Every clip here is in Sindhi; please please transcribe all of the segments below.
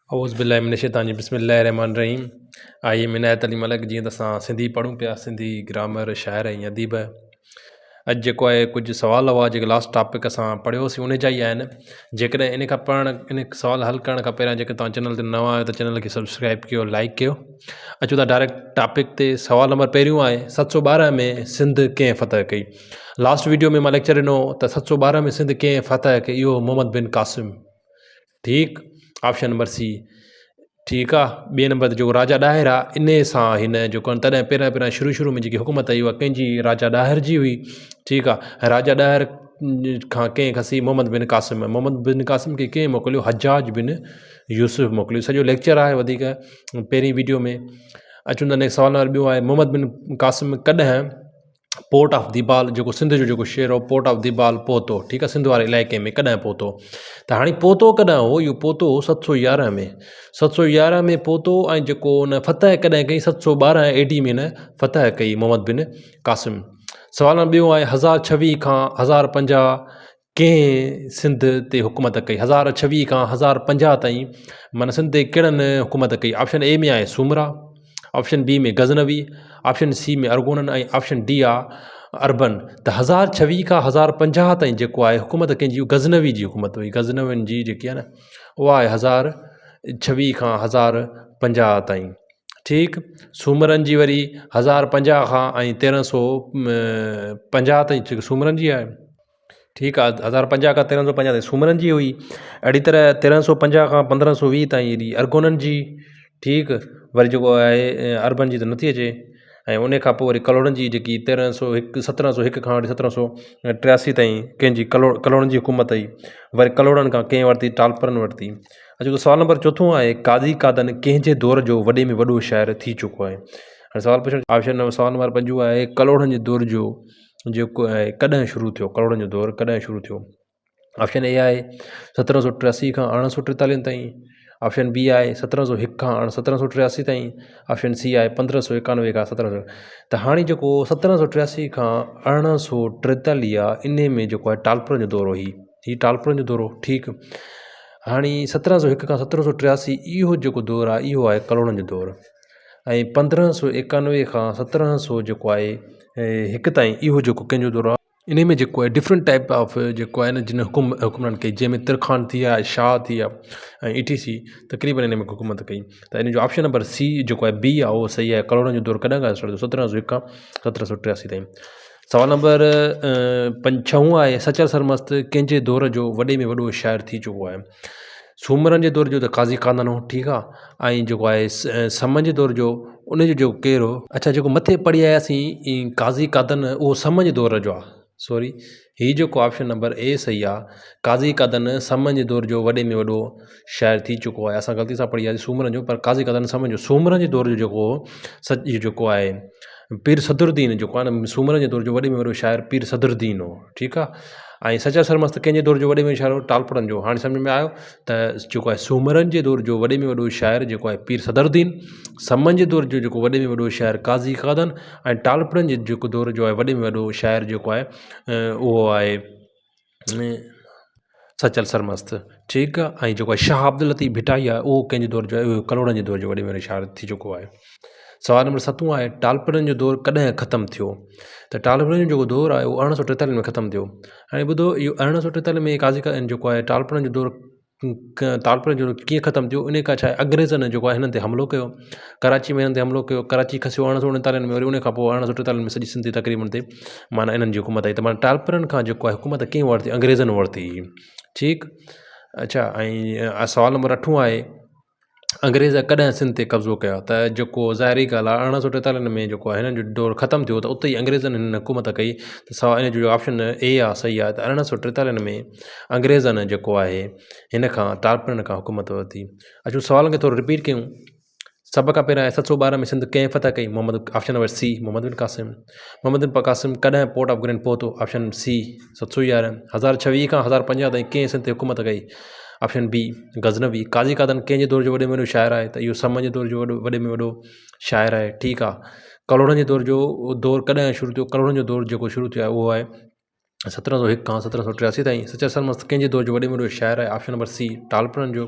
اعوذ بالله من الشيطان الرجيم بسم الله الرحمن الرحيم I am Inayat Ali Malik جيئن ته اسان سنڌي پڙهون پيا سنڌي گرامر شاعر ۽ اديب اڄ جيڪو آهي ڪجهه سوال هئا جيڪي لاسٽ ٽاپڪ اسان پڙهيوسين ان جا ئي آهن جيڪڏهن ان کان پڙهڻ ان سوال حل ڪرڻ کان پهريان جيڪي توهان چينل تي نوان آهيو ته چينل کي سبسڪرائب ڪيو لائڪ ڪيو اچو ٿا ڊائريڪٽ ٽاپڪ تي سوال نمبر پهريون آهي 712 ۾ سنڌ ڪنهن فتح ڪئي لاسٽ ويڊيو ۾ مان ليڪچر ڏنو ته 712 ۾ سنڌ ڪنهن فتح ڪئي اهو محمد بن قاسم ٺيڪ آپشن نمبر سي ٺيڪ آ ٻئي نمبر تي جيڪو راجا ڏاهر آ انهي سان هن جيڪو آهي تڏهن پهريان پهريان شروع شروع ۾ جيڪي حڪومت آئي اها ڪنهن جي راجا ڏاهر جي هئي ٺيڪ آ راجا ڏاهر کان ڪنهن کسي محمد بن قاسم محمد بن قاسم کي ڪنهن موڪليو حجاج بن يوسف موڪليو سڄو ليڪچر آهي وڌيڪ پهرين ويڊيو ۾ اچون ٿا نيڪسٽ سوال نمبر ٻيو آهي محمد بن قاسم ڪڏهن پورٽ آف ديبال جيڪو سنڌ جو جيڪو شهر هو پورٽ آف ديبال پهتو ٺيڪ آهي سنڌ واري علائقي ۾ ڪڏهن پهتو ته هاڻي پهتو ڪڏهن هو اهو پهتو هو 711 ۾ 711 ۾ پهتو ۽ جيڪو ان فتح ڪڏهن ڪئي 712 اي ڊي ۾ هن فتح ڪئي محمد بن قاسم سوال نمبر ٻيو آهي 1026 کان 1050 ڪنهن سنڌ تي حڪومت ڪئي؟ 1026 کان 1050 تائين معنيٰ سنڌ تي ڪهڙن حڪومت ڪئي؟ آپشن اي ۾ آهي Soomra, option B ۾ Ghaznavi, option C ۾ ارغونن ۽ option D آ عربن ته 1026 کان 1050 تائين جيڪو آهي حڪومت ڪنهن جي غزنوي جي حڪومت هئي غزنوين جي جيڪي آهي نه اها آهي 1026 کان 1050 تائين ٺيڪ سومرن جي وري 1050 کان ۽ 1350 تائين سومرن جي آهي ٺيڪ آ 1050 کان 1350 تائين سومرن جي هئي اهڙي طرح 1350 کان 1520 تائين ايڏي ارغونن جي ٺيڪ وري جيڪو آهي عربن جي ته نٿي اچي ۽ ان کان پوء وري ڪلهوڙن جي جيڪي 1301 1701 کان وٺي 1783 تائين ڪنهن جي ڪلهو ڪلهوڙن جي حڪومت هئي وري ڪلهوڙن کان ڪنهن ورتي ٽالپرن ورتي اچو ته سوال نمبر چوٿون آهي قاضي قادن ڪنهن جي دور جو وڏي ۾ وڏو شاعر ٿي چڪو آهي هاڻي سوال پڇڻ آپشن نمبر سوال نمبر پنجون آهي ڪلهوڙن جي دور جو جيڪو آهي ڪڏهن شروع ٿيو ڪلهوڙن جو دور ڪڏهن شروع ٿيو آپشن اي آهي 1783 کان 1843 تائين آپشن بي آهي 1701 کان 1783 تائين آپشن سي آهي 1591 کان 1700 ته هاڻي جيڪو 1783 کان 1843 آهي انهي ۾ جيڪو آهي ٽالپرن جو دور هو هي هي ٽالپرن جو دور هو ٺيڪ هاڻي 1701 کان 1783 اهو جيڪو دور آهي اهو آهي ڪلهوڙن جو دور ۽ 1591 کان 1700 جيڪو آهي هڪ تائين اهو جيڪو ڪنهن جو دور آهي انهي ۾ جيڪو آهي ڊفرنٽ ٽائپ آف جيڪو آهي نه جن حڪم حڪمران ڪئي جنهن ۾ ترخان ٿي ويا شاهه ٿي ويا ۽ اي ٽي سي تقريبن ان ۾ حڪومت ڪئي ته ان جو آپشن نمبر سي جيڪو آهي بي آهي اهو صحيح آهي ڪلهوڙن جو دور ڪڏهن کان اسٽارٽ ٿيو 1701 کان 1783 تائين سوال نمبر پنج ڇهون آهي سچل سرمست ڪنهن جي دور جو وڏي ۾ وڏو شاعر ٿي چڪو آهي سومرن جي دور جو ته قاضي قادن هو ٺيڪ آهي ۽ جيڪو آهي سمن جي دور جو ان جو جيڪو ڪير هو اڇا جيڪو مٿي پڙهي آياسين قاضي قادن اهو سمن جي دور جو آهي سوري هي جيڪو آپشن نمبر اي صحيح آهي قاضي قادن سمن جي دور جو وڏي ۾ وڏو شاعر ٿي چڪو آهي اسان غلطي سان پڙهي آياسين سومرن جو پر قاضي قادن سمن جو سومرن جي دور جو جيڪو هو سچ جيڪو آهي پير صدرالدين جيڪو آهي نه سومرن جي دور جو وڏي ۾ وڏو شاعر پير صدرالدين هو ٺيڪ آهي ۽ سچل سرمست ڪنهن جي دور جو وڏي ۾ وڏو شاعر هو ٽالپرن جو هاڻي سمجھ ۾ آيو ته جيڪو آهي سومرن جي دور جو وڏي ۾ وڏو شاعر جيڪو آهي پير صدرالدين سمن جي دور جو جيڪو وڏي ۾ وڏو شاعر قاضي قادن ۽ ٽالپرن جي جيڪو دور جو آهي وڏي ۾ وڏو شاعر جيڪو آهي اهو آهي سچل سرمست ٺيڪ آ ۽ جيڪو شاهه عبداللطيف ڀٽائي آهي اهو ڪنهن جي دور جو آهي اهو ڪلهوڙن جي دور جو وڏي ۾ وڏو شاعر ٿي چڪو آهي سوال نمبر ستون آهي ٽالپرن جو دور ڪڏهن ختم ٿيو ته ٽالپرن جو جيڪو دور آهي اهو 1843 ۾ ختم ٿيو هاڻي ٻڌو اهو 1843 ۾ قاضي جيڪو آهي ٽالپرن جو دور ٽالپرن جو ڪيئن ختم ٿيو انهي کان ڇا آهي انگريزن جيڪو آهي هنن تي حملو ڪيو ڪراچي ۾ هنن تي حملو ڪيو ڪراچي کسيو 1839 ۾ وري ان کان پوء 1843 ۾ سڄي سنڌ تقريبن تي معنيٰ انهن جي حڪومت آئي ته معنيٰ ٽالپرن کان جيڪو آهي حڪومت ڪنهن ورتي انگريزن ورتي ٺيڪ اڇا ۽ سوال نمبر اٺون آهي انگريز ڪڏهن سنڌ تي قبضو ڪيو ته جيڪو ظاهري ڳالهه آهي 1843 ۾ جيڪو آهي هنن جو دور ختم ٿيو ته اتي ئي انگريزن هنن حڪومت ڪئي ته سوا ان جو آپشن اي آهي صحيح آهي ته 1843 ۾ انگريزن جيڪو آهي هن کان ٽالپرن کان حڪومت ورتي اچو سوالن کي ٿورو رپيٽ ڪيون سڀ کان پهريان 712 ۾ سنڌ ڪنهن فتح ڪئي Muhammad option number C Muhammad bin Qasim Muhammad bin Qasim ڪڏهن پورٽ آف گرينڊ پهتو آپشن سي 711 1026 کان 1050 تائين ڪنهن سنڌ تي حڪومت ڪئي آپشن بي غزنوي قاضي قادن ڪنهن جي دور جو وڏي ۾ وڏو شاعر آهي ته اهو سمن جي دور جو وڏو وڏي ۾ وڏو شاعر آهي ٺيڪ آهي ڪلهوڙن جي دور جو دور ڪڏهن شروع ٿيو ڪلهوڙن جو دور جيڪو شروع ٿيو آهي اهو آهي 1701 کان 1783 تائين. سچل سرمست ڪنهن جي دور جو وڏي ۾ وڏو شاعر آهي؟ آپشن نمبر سي ٽالپرن جو.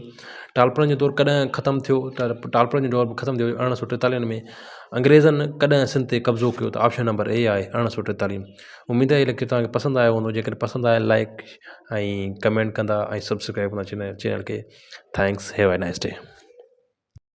ٽالپرن جو دور ڪڏهن ختم ٿيو؟ ته ٽالپرن جو دور به ختم ٿيو 1843 ۾. انگريزن ڪڏهن سنڌ تي قبضو ڪيو؟ ته آپشن نمبر اي آهي 1843. اميد آهي هي ليڪچر توهان کي پسند آيو هوندو جيڪڏهن پسند آيو لائڪ ۽ ڪمينٽ ڪندا ۽ سبسڪرائب ڪندا چينل کي thanks have a nice day.